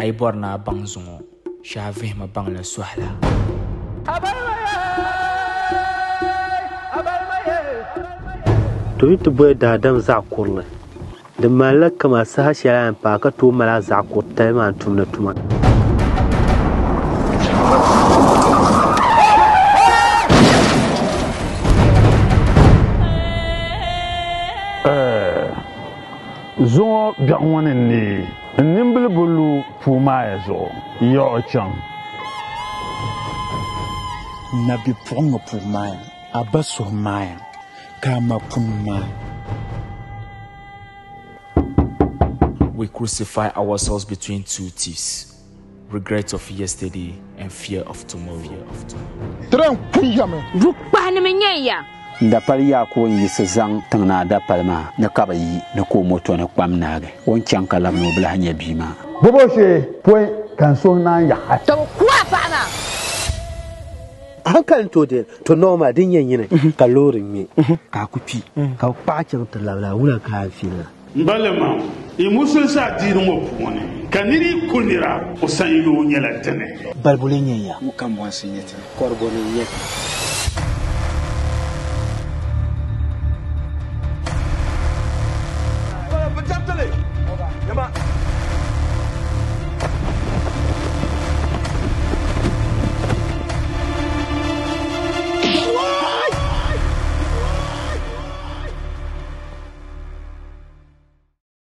A yi bɔri ni a baŋ zuŋɔ, shee a vihimi baŋ li sɔhila. To yi ti boli daadam zaɣ kurili, di malila kaman saha shɛli a yɛn paai ka tooi mali a zaɣ kuritali maa n-tumdi tuma. Zuŋɔ biɛɣu ŋɔ ni neei n nimbili bi lu puu maaya zuɣu yaɣ o chaŋ. Nabipuɣiŋga puu maaya, a ba suhu maaya, ka a ma puni maai. We crucify ourselves between two thieves, regret of yesterday and fear of tomorrow. Tren kuyami. Bukpahinima nyɛ ya. N dapali Yaakubu n-yiɣisi zaŋ tiŋ naa dapali maa ni ka bɛ yi ni ka o moto ni kpam naagi. O ni chaŋ ka labina o bi lahi nya bia maa. Bobo shee pɔi ka n suhu naan yaɣi. Ka bɛ ku a paɣa maa. Hankali n-tooi deei to nɔɔ maa din yɛn nyini ka loori ŋme ka a ku kpi ka bɛ kpaɣi chaŋ ti labila wula ka a fiila. M balima, yi musulinsi adiini ŋɔ puuni, ka nir yi ku nira, o sanyoo nyɛla dini. Balibu lee nyɛ ya? Ŋɔ kambɔnsi n-nyɛ ti. Kɔrigoni n-nyɛ ti.